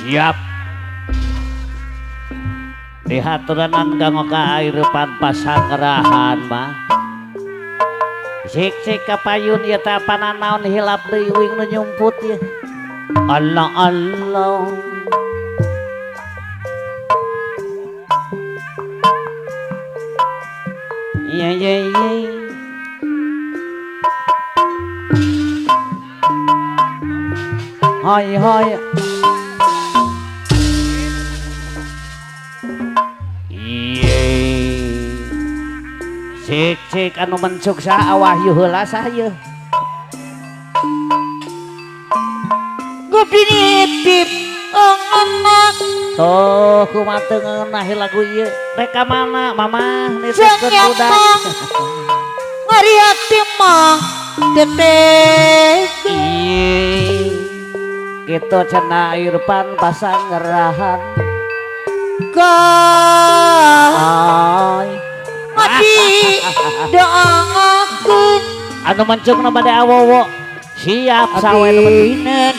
Siap. Dihaturanan kanggo kaairepan pasanggrahan mah. Sik-sik kapayun ieu teh apana naon hilap deui uing nu nyumput ieu. Allah Allah. Ye ye ye. Hai hai. Cik cik anu mencuk saha wahyu heula saha ieu. Gopi nitip anak. Tuh kumaha teu ngeunah lagu ieu. Rek ka mana mamah nitipkeun budak. Ngari hati mah teteh. Ieu. Kitu cenah Irfan pasanggerahan. Ka. Ay. Mati doakeun anu mencukna bade awowo siap sawe nu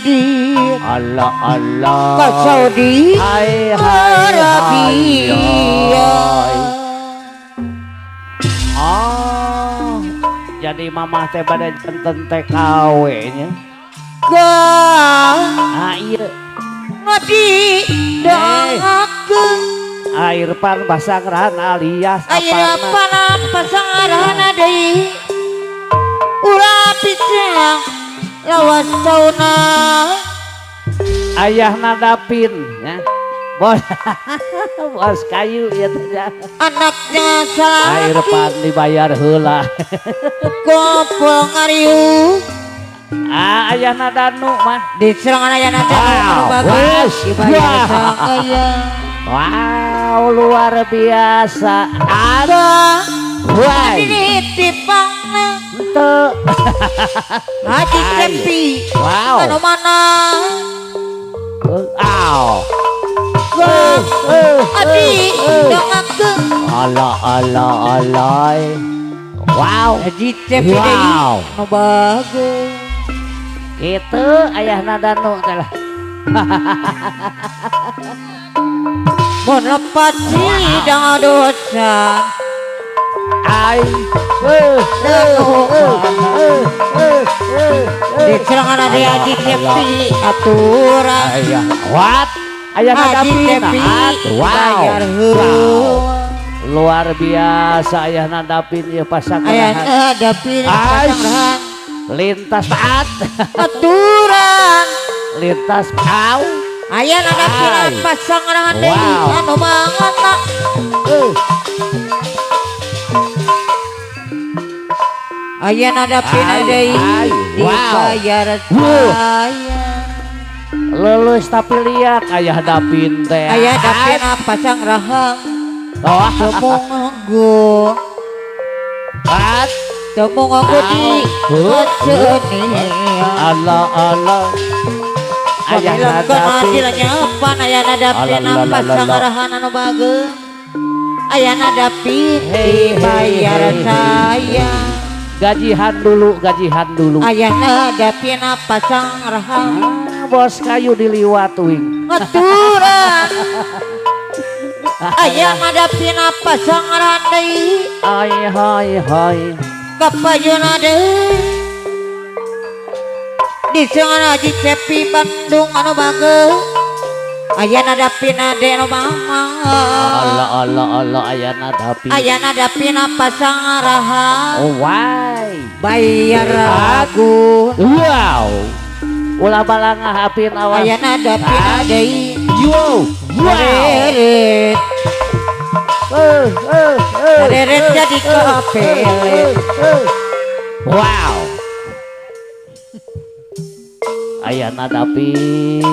di Allah Allah ka Saudi hai hai Arabia. Oh jadi mamah teh bade janten TKW nya ka ah ieu ngadi doakeun air pan pasangrahan alias air pan pasangrahan deui ulah pisang lawas sauna ayah nadapin ya bos bos kayu ya teh anaknya salaki air pan dibayar heula kopol ngariu ah ayah nadanu mah diserangan ayah nadanu bagus dibayar saya. Wow luar biasa ada wah ditipangna henteu Haji Cepi wow anu mana aw adi dongakeun Allah Allah Allah wow Haji Cepi deui nu bagus kitu ayahna danu teh lah. Mun lepat sidang dosa ai dicerangan ada Haji Cepi aturan ayah what ayah Haji Cepi wow luar biasa ayah nadapin ya pasangan ayah nadapin pasangan lintas taat aturan lintas au ayah nadapin pasangan deui anu mangana ayah nadapin deui dibayar saya lulus tapi lihat ayah dapin teh ayah dapin pasang rahang temu nganggo temu nganggo di kecenian Allah Allah ayah nadapin ayah nadapin pasang rahan anu bageung ayah nadapin dibayar saya gajihan dulu gajihan dulu ayah nadapin pasang rahang bos kayu diliwat uing aturan ayah ngadapin pasang rahan deui ai hai hai kapayuna deui disengan Haji Cepi Bandung anu bageung ayah nadapin ade anu mama Allah Allah Allah ayah nadapin ayah nadapin pasang rahan oh wai bayar agun wow ulah balangah apin awas ayah nadapin deui yo wow reret reret jadi kapelet wow ayah nadapin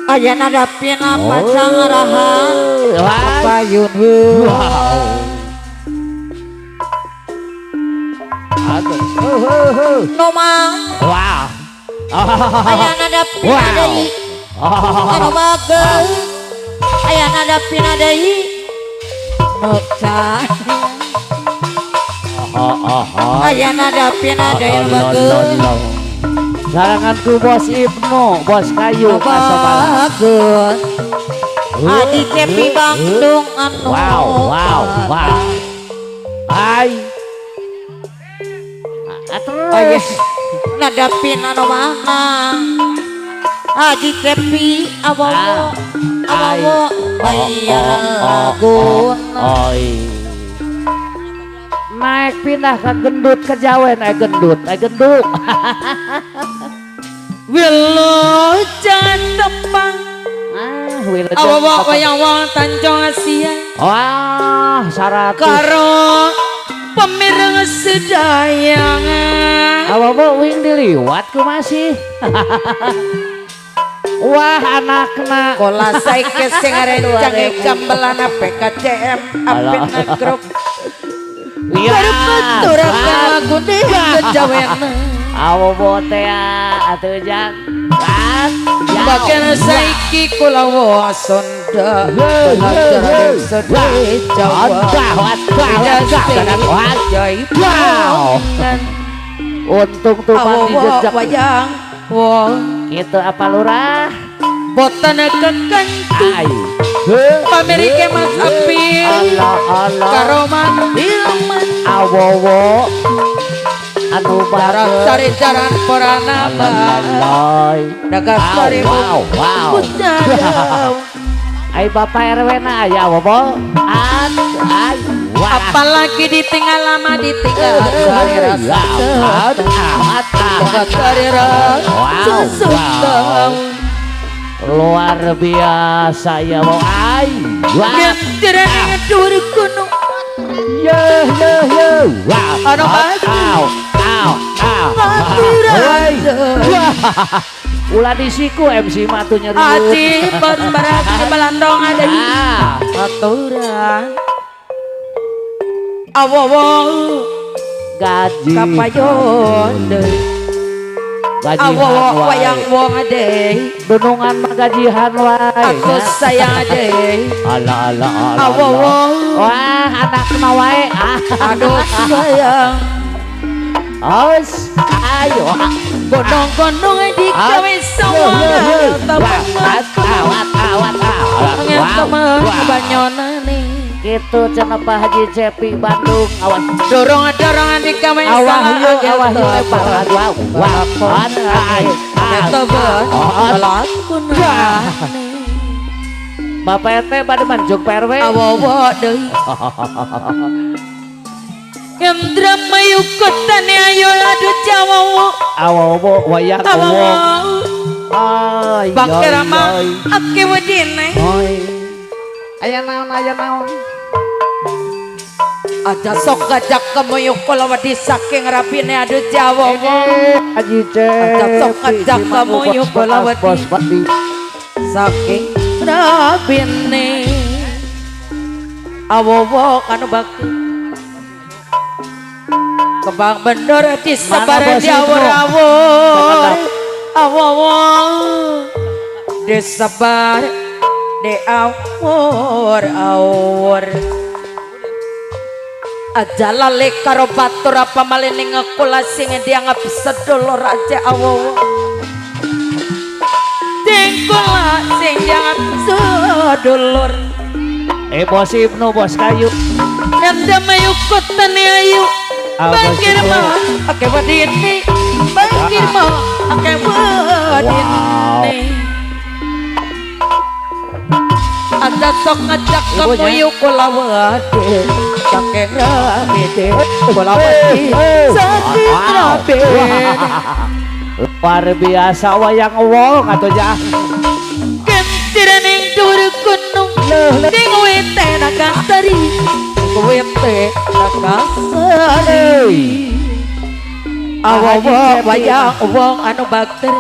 ayah nadapin pasang rahan payun wow no mang wow ayah nadapin deui anu bageung ayah nadapin deui Nu aya nada pinada yang bagus. Saranganku Bos Ibnu, Bos Kayu bagus. Adi Cepi Bandung anu. Wow, wow, wow. Hai. Terus nada pinano mana? Adi Cepi awawo awawo bayar laguna. Naik pindah ke gendut ke Jawen, gendut, gendut. Wilujeng tepang. Awawa wayang wong Tanjung Asia. Wah, 100. Karo pemireng sedaya. Awawa wing diliwat ku masih. Wah, anakna. Kola saiki sing rencang gambelana PKCM Apina Group. Iya, lagu di kejawen. Awowo teh atuh jang. Bahkan saiki kula wa Sunda sedih Jawa. Untung tuh dijejak wayang wong. Gitu apa lurah? Boten kekentu. Pamerike Mas Apil. Allah Allah. Karoman Hilman. Awowo. Anu barang cari jaran porana balai. Dagas cari wow wow. Ai Bapak RW na aya awowo. An ai wah. Apalagi ditinggal lama ditinggal cari rasa. Cari rasa. Luar biasa ya mau ai. Wah. Gunung. Ye ye ye. Wow. Au au au. Ulah disiku MC mah tuh nyeri. Aci barat balandong ada di aturan. Awowo gaji kapayon deui. Awowo wayang wong ade. Dunungan mah gajihan wae. Aku sayang ade. Ala ala ala. Awowo. Wah, anak mah wae. Aduh sayang. Aus, ayo. Gondong-gondong di gawe sawah. Gitu cenah Pak Haji Cepi Bandung. Awas. Dorong-dorongan di gawe sawah. Awas yuk, wow, wow. Bapak RT pada manjuk PRW. Awowo deui. Indramayu kotane ayo adu Jawa. Awowo wayang wong. Ay, Bakerama ake wedine. Aya naon aya naon. Aja sok gajak kemuyu kula wedi saking rapine adu Jawa. Haji Cepi. Aja sok gajak kemuyu kula wedi saking rapine. Awowo anu bakti. Kembang bendor di sebar di awur-awur. Awowo disebar di awur-awur. Aja lali karo batur apa malih ning kula sing dianggap sedulur aja awowo. Ding kula sing dianggap sedulur. Bos Ibnu bos kayu. Nandamayu kotane ayu. Bangkir mah ake wedine, bangkir mah ake wedine. Aja sok ngajak kemuyu kula wedi, saking rapine kula wedi, saking rapine. Luar biasa wayang wong atuh jah. Kentiraning dhuwur gunung, ding wite nakasari. Wete nakasari. Awowo wayang wong anu bakter.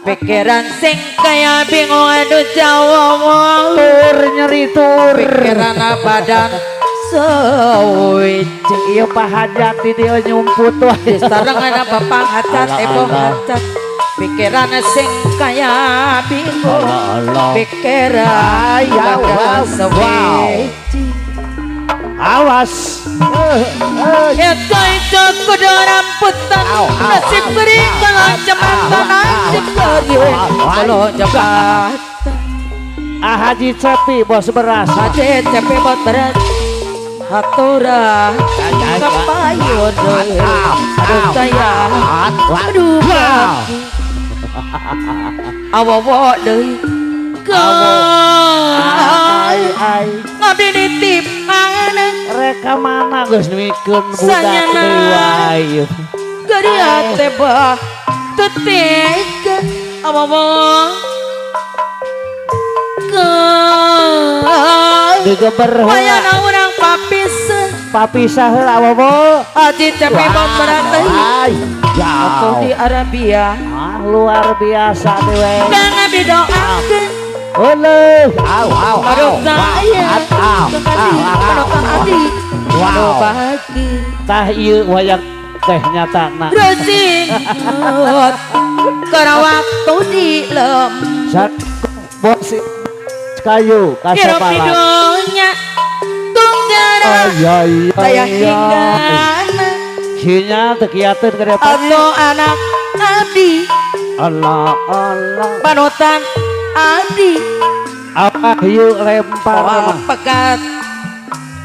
Pikiran sing kaya bingung anu Jawa. Tur nyeri tur. Pikiran badan sewiji. Ieu Pak Hajat di dieu nyumput wae. Sarengan Bapak Hajat ebo Hajat. Pikiran sing kaya bingung. Allah Allah. Pikiran Ay, wow, wow. Awas. Itu itu kudu ramputan. Au, au, Nasib au, beri au, kalau au, jembatan au, nasib au, beri au, au, kalau jembatan. Ah Haji Cepi bos beras. Haji Cepi bos beras. Hatura kepayun aduh saya aduh awowo deui Ai ngabdi nitip anak reka mana geus mikeun budak deui wae. Geria teh bah teu tega awowo Digeber heula. Wayana urang papisah. Papisah heula awowo. Haji Cepi bos beras Ai, Atau di Arabia. Ah, luar biasa dewe. Kang abdi doakeun. Oleh, au au Aduh au. saya. Au au Aduh abdi. Aduh Wow. bagi. Tah ieu wayang teh nyatana. Resingut. Karena waktu di lembur. Sat bos kayu Hirup di kasapala. dunya tunggara. Ay ay Saya ay. hinggana. Sinya teu kiateun ka depan. Atau anak abdi. Allah Allah. Panutan abdi. Apa hiu lempar Wah mah. pegat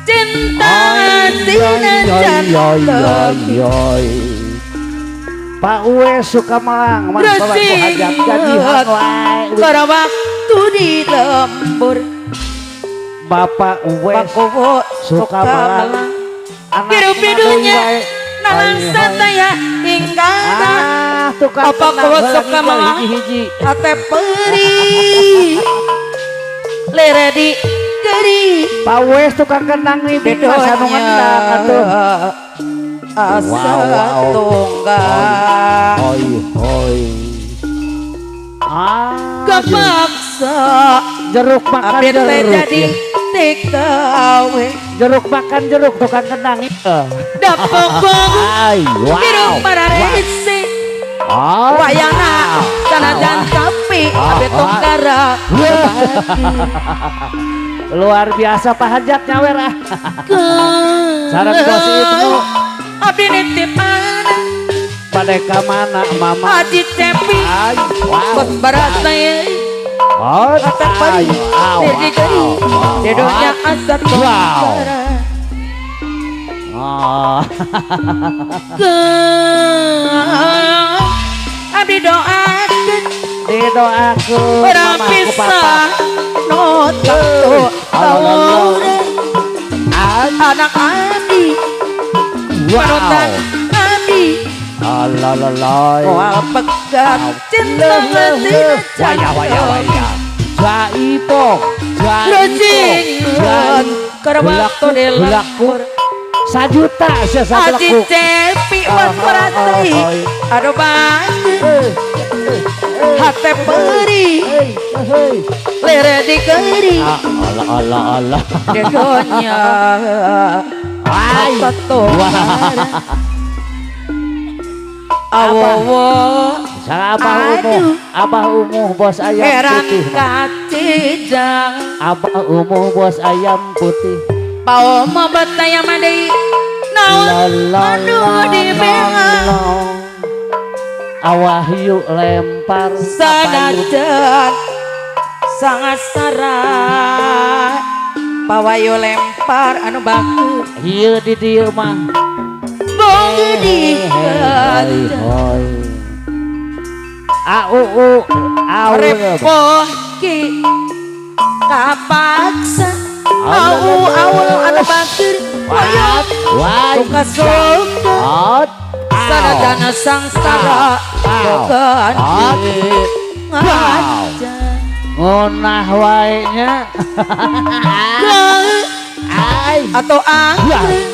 cinta Ay, sina ay, ay, ay, ay. Pak Uwe suka melang mah bawa ku hajat gajihan wae. Karena waktu di lembur. Bapak Uwe Pak Uwe suka suka melang. melang. Anak Hirup di deui dunya wae. nalangsa Ay, ay. saya hinggana. Ah, tukang Apa tenang kowe heula suka ninggal melang? hiji-hiji. Ate perih lere di keri. Pak Uwe tukang kendang nih Di masa nu ngendang atuh. asa Wow, wow. tunggal. Hoi hoi. Ah, Kepaksa jeruk makan abdi teh jeruk. jadi ya. TKW. Jeruk makan jeruk tukang kendang itu. Dapokong Ay, wow. hirup pararese. Ah, Wayana sanajan tapi abdi tunggara. Luar biasa Pak Hajat nyawer ah. Sareng bos Ibnu. Abdi nitip anak Pada ka mana mama? Haji Cepi. Ay, wow. Bos beras teh. Oh, Ate ay, perih au, lere di keri. au, Di dunya asa Wow. tunggara. Ah. Abdi doakeun Didoakeun ora mama ku bisa papa. no tatu Alalala. Ay, anak abdi panutan wow. abdi Alalalai. moal pegat cinta sina Waya waya waya. Jaipong, jaipong, Resingut karena waktu di lembur. Sajuta sia Haji sablekuk. Cepi bos beras deui. Aduh banget hate perih lere di keri. Ah, Allah Allah Allah. Di dunya Ay. asa tunggara. Awowo Salah Abah Umuh, Aduh. Abah Umuh bos ayam heran putih. kacijang. Abah Umuh bos ayam putih. Paomo betaya madei naon La la anu la dibela. la. Awah yuk lempar kapayun. Sanajan sangat sara pawayo lempar anu baku Ieu di dieu mah. bong di Hoi hoi. A u u au repoh ki kapaksa au aul anu bakeur wayo Wah. suka suka Ot. sanajan sangsara bukan ngaja. Ngunah wae nya. Ai. Atau anggrek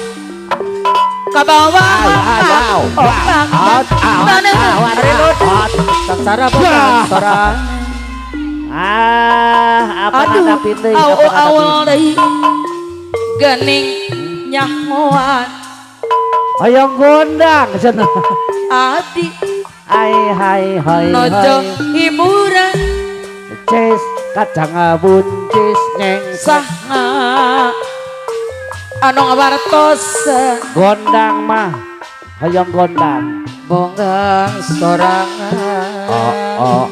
kabawa Au, au, otak au, tanah au, reload au. sangsara bukan sorang. Ah, apa Aduh, hadapin deui? au Apa hadapin? awal deui gening nyahmoan Hoyong gondang cenah. abdi Ai hai hai Nojo hai. Hiburan. Cis kacang buncis nyeng. Saha anu ngawartos? Gondang mah hoyong gondang. Bonggang sorangan. Oh oh